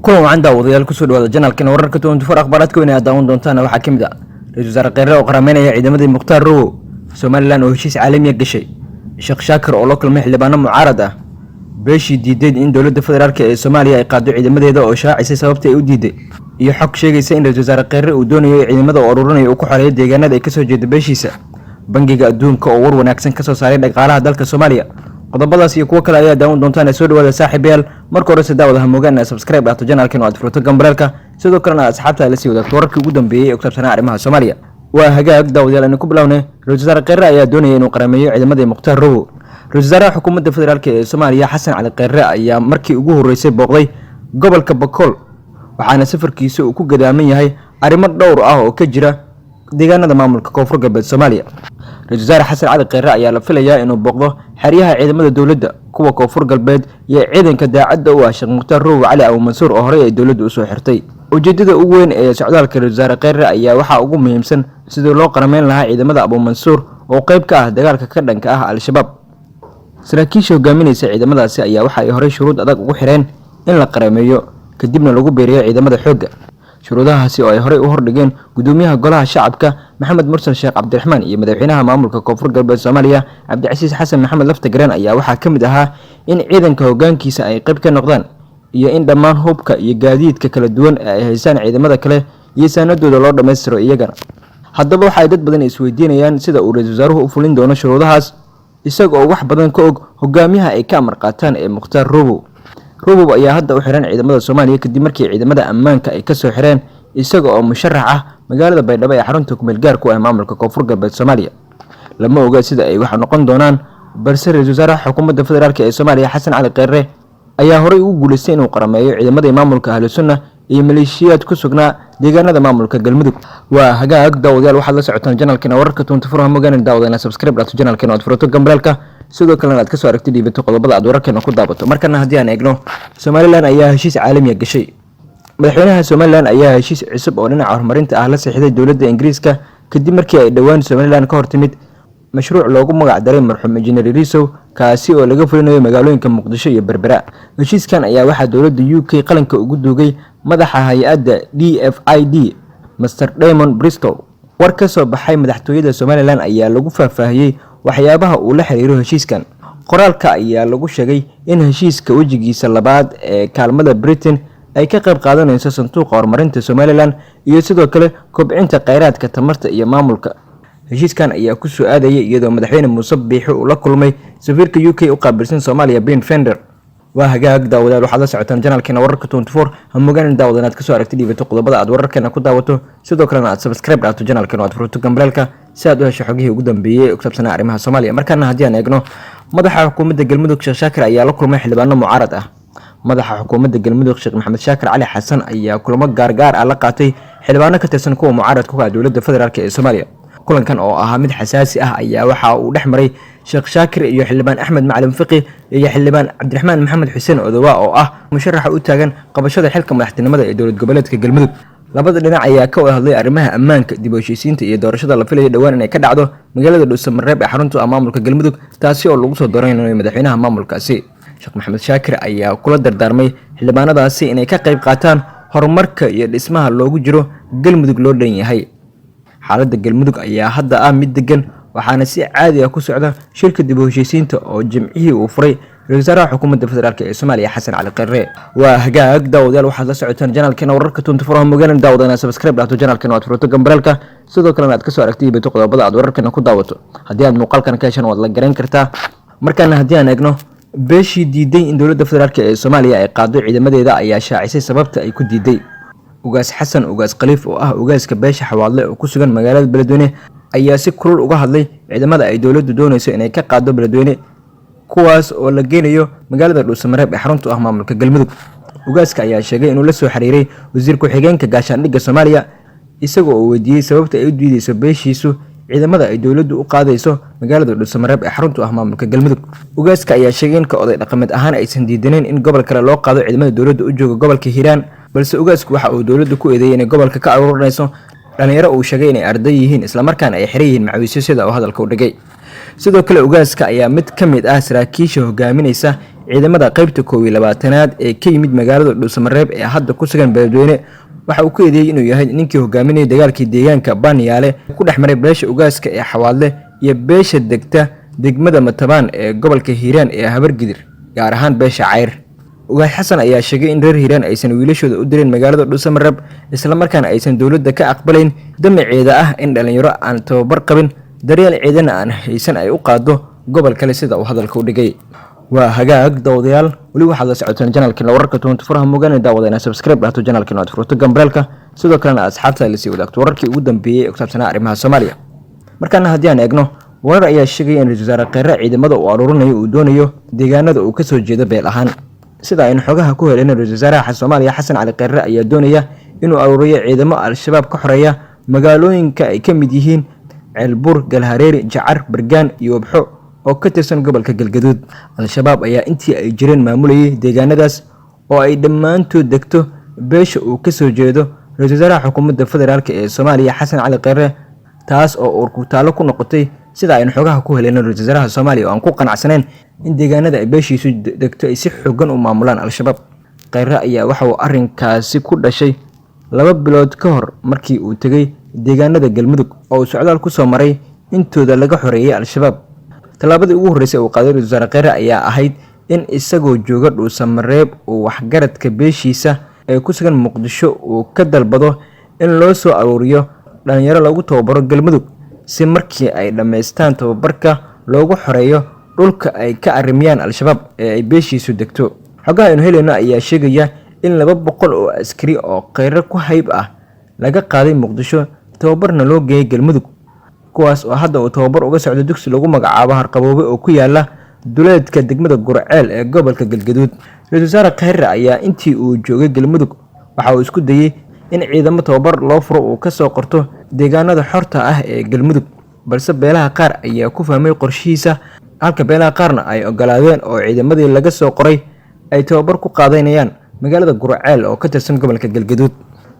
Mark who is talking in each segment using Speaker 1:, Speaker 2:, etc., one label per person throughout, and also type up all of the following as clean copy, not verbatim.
Speaker 1: Kulan wacan, daawadayaal. Kusoo dhawaada channelkan wararka 24. Akhbaaraadka weyn aad daawan doontaan waxaa ka mid ah ra-iisul wasaare Kheyre oo qarameynaya ciidamadii Mukhtaar Rowow, Somaliland oo heshiis caalamiya gashay, Sheekh Shaakir oo la kulmay xildhibaano mucaarad ah, beeshii diideyd in dowladda federaalk ee Soomaaliya ay qaado ciidamadeeda oo shaacisay sababta ay u diiday, iyo xog sheegaysa in ra-isul wasaare Kheyre uu doonayo ciidamada oo ururinayo uu ku xoreeyo deegaanada ay kasoo jeeda beeshiisa, Bangiga Adduunka oo war wanaagsan kasoo saaray dhaqaalaha dalka Soomaaliya. Qodobadaas iyo kuwo kale ayaa daawan doontaan ee soo dhawaada, saaxiibayaal. Marka horese, daawada, hamogaan inaad subscribe dhahto channelkan oo aad furto gambaleelka, sidoo kalena aad asxaabta la sii wadaagto wararkii ugu dambeeyey ee ku saabsanaa arrimaha Soomaaliya. Waa hagaag, daawadayaal, aynu ku bilownay. Ra-isul wasaare Kheyre ayaa doonaya inuu qarameeyo ciidamadii Mukhtaar Rowow. Ra-isul wasaaraha xukuumadda federaalk ee Soomaaliya, Xasan Cali Kheyre, ayaa markii ugu horreysay booqday gobolka Bakool, waxaana safarkiisa uu ku gadaaman yahay arrimo dhowr ah oo ka jira deegaanada maamulka Koonfur Galbeed Soomaaliya. Ra-isul wasaare Xasan Cali Kheyre ayaa la filayaa inuu booqdo xeryaha ciidamada dowladda, kuwa Koonfur Galbeed iyo ciidanka daacadda u ah Sheekh Mukhtaar Rowow Cali Abu Mansuur oo horey ay dowladdu usoo xirtay. Ujeedada ugu weyn ee socdaalka ra-isul wasaare Kheyre ayaa waxaa ugu muhiimsan sidii loo qarameyn lahaa ciidamada Abu Mansuur oo qeyb ka ah dagaalka ka dhanka ah Al-Shabaab. Saraakiisha hogaaminaysa ciidamadaasi ayaa waxa ay horey shuruud adag ugu xireen in la qarameeyo, kadibna lagu biiriyo ciidamada xoogga. Shuruudahaasi oo ay horey u hordhigeen gudoomiyaha Golaha Shacabka, Maxamed Mursal Sheekh Cabdiraxmaan, iyo madaxweynaha maamulka Koonfur Galbeed Soomaaliya, Cabdicasiis Xasan Maxamed Laftagareen, ayaa waxaa ka mid ahaa in ciidanka hoggaankiisa ay qayb ka noqdaan iyo in dhammaan hubka iyo gaadiidka kala duwan ee ay haystaan ciidamada kale iyo saanadooda loo dhammaystiro iyagana. Haddaba, waxa ay dad badan isweydiinayaan sida uu ra-iisul wasaaruhu u fulin doono shuruudahaas, isaga oo wax badan ka og hogaamiyaha ay ka amar qaataan ee Mukhtaar Robow. Robow ayaa hadda u xiran ciidamada Soomaaliya kadib markii ciidamada ammaanka ay kasoo xireen isaga oo musharax ah magaalada Baydhabo ee xarunta kumeel gaarku ah maamulka Koonfur Galbeed Soomaaliya. Lama oga sida ay wax noqon doonaan, balse ra-iisul wasaaraha xukuumadda federaalk ee Soomaaliya, Xasan Cali Kheyre, ayaa horey ugu guuleystay inuu qarameeyo ciidamadii maamulka Ahlu Sunna iyo maleeshiyaad ku sugnaa deegaanada maamulka Galmudug. Waa hagaag, daawadayaal, waxaad la socotaan channelkeena wararka 24. Hamogaan, daawadana, subscribe dhahto channelkeena, aad furato gambaleelka, sidoo kalena aad kasoo aragti dhiibato qodobada aad wararkeena ku daabato. Markana haddii aan eegno, Somaliland ayaa heshiis caalamiya gashay. Madaxweynaha Somaliland ayaa heshiis cusub oo dhinaca horumarinta ah la saxiixday dowladda Ingiriiska, kadib markii ay dhowaan Somaliland ka hortimid mashruuc loogu magac daray marxuum Injineer Yariisow, kaasi oo laga fulinayo magaalooyinka Muqdisho iyo Berbera. Heshiiskan ayaa waxaa dowladda UK qalinka ugu duugay madaxa hay-adda DFID, Mister Damon Bristow. War ka soo baxay madaxtooyada Somaliland ayaa lagu faahfaahiyey waxyaabaha uu la xiriiro heshiiskan. Qoraalka ayaa lagu sheegay in heshiiska wejigiisa labaad ee kaalmada Britain ay ka qayb qaadanayso sanduuqa horumarinta Somaliland iyo sidoo kale kobcinta kheyraadka tamarta iyo maamulka. Heshiiskan ayaa ku soo aadayay iyadoo madaxweyne Muuse Biixi uu la kulmay safiirka UK u qaabilsan Soomaaliya, Ben Fender. Waa hagaag, daawadayaal, waxaad la socotaan channelkeena wararka 24. Hamogaan, daawadan, aad kasoo aragti dhiibato qodobada aad wararkeena ku daawato, sidoo kalena aad subscribe dhahto channelkeena oo aad furto gambaleelka si aad u hesho xogihii ugu dambeeyey ee ku saabsanaa arrimaha Soomaaliya. Markaana haddii aan eegno, madaxa xukuumadda Galmudug, Sheekh Shaakir, ayaa la kulmay xildhibaano mucaarad ah. Madaxa xukuumadda Galmudug, Sheekh Maxamed Shaakir Cali Xasan, ayaa kulamo gaargaar ah la qaatay xildhibaano ka tirsan kuwa mucaaradka ku ah dowladda federaalk ee Soomaaliya. Kulankan oo ahaa mid xasaasi ah ayaa waxa uu dhex maray Sheekh Shaakir iyo xildhibaan Axmed Macalin Fiqi iyo xildhibaan Cabdiraxmaan Maxamed Xuseen Odowa oo ah musharaxa u taagan qabashada xilka madaxtinimada ee dowlad goboleedka Galmudug. Labada dhinac ayaa ka wada hadlay arrimaha ammaanka, dib u heshiisiinta iyo doorashada la filayo dhowaan inay ka dhacdo magaalada Dhuusamareeb ee xaruntu ah maamulka Galmudug, taasi oo lagu soo dooranayo madaxweynaha maamulkaasi. Sheekh Maxamed Shaakir ayaa kula dardaarmay xildhibaanadaasi inay ka qayb qaataan horumarka iyo dhismaha loogu jiro Galmudug loo dhan yahay. Xaaladda Galmudug ayaa hadda ah mid degan, waxaana si caadi ah ku socda shirka dib u heshiisiinta oo Jimcihii uu furay ra-isul wasaaraha xukuumadda federaalk ee Soomaaliya, Xasan Cali Kheyre. Waa hagaag, daawadayaal, waxaad la socotaan channelkeena wararka 24. Hamogaan, daawadana, subscribe dhahto channelkeena, aad furato gambaleelka, sidoo kalena aad kasoo aragtay ibato qodobada aad wararkeena ku daawato. Haddii aad muuqaalkan ka heshan, waad la garan kartaa. Markaana haddii aan eegno, beeshii diiday in dowladda federaalk ee Soomaaliya ay qaado ciidamadeeda ayaa shaacisay sababta ay ku diiday. Ugaas Xasan Ugaas Khaliif oo ah ugaaska beesha Xawaadle oo ku sugan magaalada Beledweyne ayaa si kulul uga hadlay ciidamada ay dowladdu doonayso inay ka qaado Beledweyne, kuwaas oo la geynayo magaalada Dhuusamareeb ee xaruntu ah maamulka Galmudug. Ugaaska ayaa sheegay inuu la soo xiriiray wasiir ku-xigeenka gaashaandhigga Soomaaliya, isaga oo weydiiyey sababta ay u diideyso beeshiisu ciidamada ay dowladdu u qaadayso magaalada Dhuusamareeb ee xaruntu ah maamulka Galmudug. Ugaaska ayaa sheegay in ka oday dhaqameed ahaan aysan diidaneyn in gobol kale loo qaado ciidamada dowladda u jooga gobolka Hiiraan, balse ugaasku waxa uu dowladda ku eedeeyey inay gobolka ka aruurinayso dhalinyaro uu sheegay inay arday yihiin, islamarkaana ay xiran yihiin macawiisyo, sida uu hadalka u dhigay. Sidoo kale, ugaaska ayaa mid ka mid ah saraakiisha hogaaminaysa Ciidamada qeybta 21aad ee ka yimid magaalada Dhuusamareeb ee hadda ku sugan Beledweyne waxa uu ku eedeeyey inuu yahay ninkii hogaaminayay dagaalkii deegaanka Baaniyaale ku dhex maray beesha Ugaaska ee Xawaadle iyo beesha degta degmada Matabaan ee gobolka Hiiraan ee Habargidir, gaar ahaan beesha Cayr. Ugaas Xasan ayaa sheegay in reer Hiiraan aysan wiilashooda u dirin magaalada Dhuusamareeb, islamarkaana aysan dowladda ka aqbalayn damaceeda ah in dhalinyaro aan tababar qabin, daryeel ciidana aan haysan ay u qaado gobol kale, sida uu hadalka u dhigay. Waa hagaag daawadayaal, weli waxaad la socoteen janalkeena wararka 24. Mugan daawada inaad subscribe dhahto janalkeena, aad furto gambareelka, sidoo kalena asxaabta la sii wadaagto wararkii ugu dambeeyey ee ku saabsanaa arrimaha Soomaaliya. Markaana haddii aan eegno, warar ayaa sheegaya in ra-iisul wasaare Kheyre ciidamada uu aruurinayo uu doonayo deegaanada uu kasoo jeedo beel ahaan. Sida aynu xogaha ku heleen, ra-iisul wasaaraha Soomaaliya Xasan Cali Kheyre ayaa doonaya inuu aruuriyo ciidamo Al-Shabaab ka xoreeya magaalooyinka ay ka mid yihiin Ceelbuur, Galhareeri, Jacar, Bargaan iyo Wabxo oo ka tirsan gobolka Galgaduud. Al-Shabaab ayaa intii ay jireen maamulayay deegaanadaas oo ay dhammaantood degto beesha uu kasoo jeedo ra-iisul wasaaraha xukuumadda federaalk ee Soomaaliya Xasan Cali Kheyre, taas oo uurkutaalo ku noqotay, sida aynu xogaha ku heleen, ra-iisul wasaaraha Soomaaliya oo aan ku qanacsanayn in deegaanada ay beeshiisu degto ay si xoogan u maamulaan Al-Shabaab. Kheyre ayaa waxa uu arrinkaasi ku dhashay 2 bilood ka hor markii uu tegey deegaanada Galmudug oo uu socdaal ku soo maray intooda laga xoreeyay Al-Shabaab. Tallaabadii ugu horreysay uu qaaday ra-iisul wasaare Kheyre ayaa ahayd in isagoo jooga Dhuusamareeb uu waxgaradka beeshiisa ee ku sugan Muqdisho uu ka dalbado in loo soo aruuriyo dhalinyaro lagu tababaro Galmudug, si markii ay dhammaystaan tababarka loogu xoreeyo dhulka ay ka arrimiyaan Al-Shabaab ee ay beeshiisu degto. Xogaha aynu helayno ayaa sheegaya in 200 oo askari oo Kheyre ku hayb ah laga qaaday Muqdisho, tababarna loo geeyay Galmudug, kuwaas oo hadda uu tababar uga socdo dugsi lagu magacaabo Harqaboobe oo ku yaala duleedka degmada Gurceel ee gobolka Galgaduud. Ra-iisul wasaare Kheyre ayaa intii uu joogay Galmudug waxa uu isku dayey in ciidamo tababar loo furo uu kasoo qorto deegaanada xorta ah ee Galmudug, balse beelaha qaar ayaa ku fahmay qorshihiisa, halka beelaha qaarna ay ogolaadeen oo ciidamadii laga soo qoray ay tababar ku qaadanayaan magaalada Gurceel oo ka tirsan gobolka Galgaduud.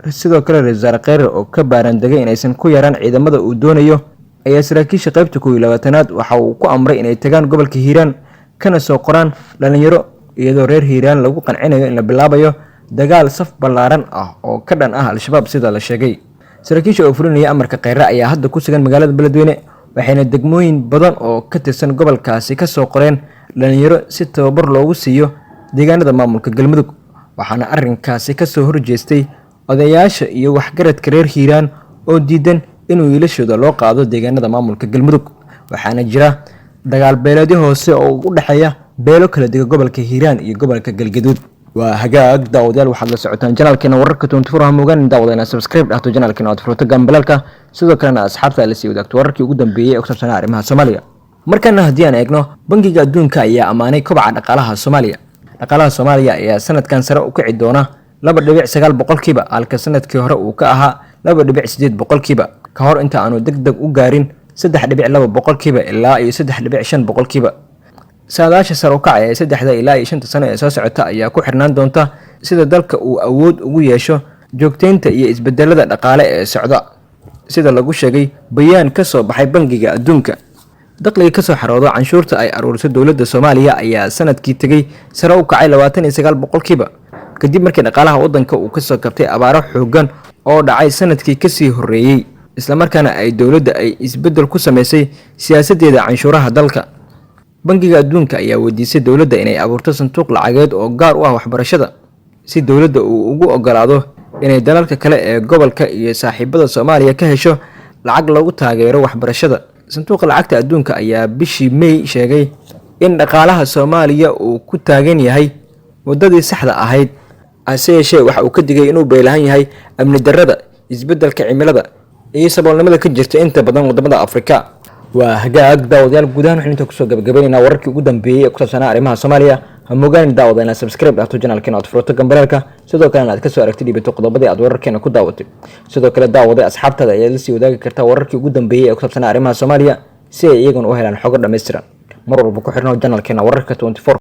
Speaker 1: Sidoo kale ra-iisul wasaare Kheyre oo ka baaraandegay inaysan ku yaraan ciidamada uu doonayo ayaa saraakiisha qaybta 21aad waxa uu ku amray inay tagaan gobolka Hiiraan kana soo qoraan dhalinyaro, iyadoo reer Hiiraan lagu qancinayo in la bilaabayo dagaal saf ballaaran ah oo ka dhan ah Al-Shabaab, sida la sheegay. Saraakiisha oo fulinaya amarka Kheyre ayaa hadda ku sugan magaalada Beledweyne, waxayna degmooyin badan oo ka tirsan gobolkaasi ka soo qoreen dhalinyaro si tababar loogu siiyo deegaanada maamulka Galmudug. Waxaana arrinkaasi kasoo horjeestay odayaasha iyo waxgaradka reer Hiiraan oo diidan in wiilashooda loo qaado deegaanada maamulka Galmudug. Waxaana jira dagaal beeleedyo hoose oo u dhexeeya beelo kala dega gobolka Hiiraan iyo gobolka Galgaduud. Waa hagaag daawadayaal, waxaad la socotaan janalkeena wararka 24. Hamugan daawada inaad subscribe dhahto janalkeena, aad furto gambalaalka, sidoo kalena asxaabta la sii wadaagto wararkii ugu dambeeyey ee ku saabsanaa arrimaha Soomaaliya. Markaana haddii aan eegno, Bangiga Adduunka ayaa ammaanay kobaca dhaqaalaha Soomaaliya. Dhaqaalaha Soomaaliya ayaa sanadkan sare u kici doona 2.9%, halka sanadkii hore uu ka ahaa 2.8%, ka hor inta aanu deg deg u gaarin 3.2% ilaa iyo 3.5%. Saadaasha sare u kaca ee 3da ilaa iyo 5ta sano ee soo socota ayaa ku xirnaan doonta sida dalka uu awood ugu yeesho joogteynta iyo isbedelada dhaqaale ee socda, sida lagu sheegay bayaan ka soo baxay Bangiga Adduunka. Dakhliga kasoo xaroodo canshuurta ay aruuriso dowladda Soomaaliya ayaa sanadkii tegey sare u kacay 29%, kadib markii dhaqaalaha waddanka uu kasoo kabtay abaaro xooggan oo dhacay sanadkii kasii horreeyey, islamarkaana ay dowladda ay isbeddel ku sameysay siyaasaddeeda canshuuraha dalka. Bangiga Adduunka ayaa weydiistay dowladda inay abuurto sanduuq lacageed oo gaar u ah waxbarashada, si dowladda uu ugu ogolaado inay dalalka kale ee gobolka iyo saaxiibada Soomaaliya ka hesho lacag lagu taageero waxbarashada. Sanduuqa Lacagta Adduunka ayaa bishii May sheegay in dhaqaalaha Soomaaliya uu ku taagan yahay waddadii saxda ahayd, hase yeeshee waxa uu ka digay inuu beelahan yahay amni darrada, isbeddelka cimilada iyo saboolnimada ka jirta inta badan wadamada Afrika. Waa hagaag daawadayaal, guud ahaan waxaynu inta kusoo gabagabaynaynaa wararkii ugu dambeeyey ee ku saabsanaa arrimaha Soomaaliya. Ha moogaanin daawada inaad subscribe dhahto janalkeena, aad furato gambareelka, sidoo kalena aad kasoo aragti dhiibato qodobadii aad wararkeena ku daawatay. Sidoo kale daawaday, asxaabtaada ayaad la sii wadaagi kartaa wararkii ugu dambeeyey ee ku saabsanaa arrimaha Soomaaliya, si ay iyaguna u helaan xogo dhammaystiran. Mar walba ku xirnow janalkeena wararka 24.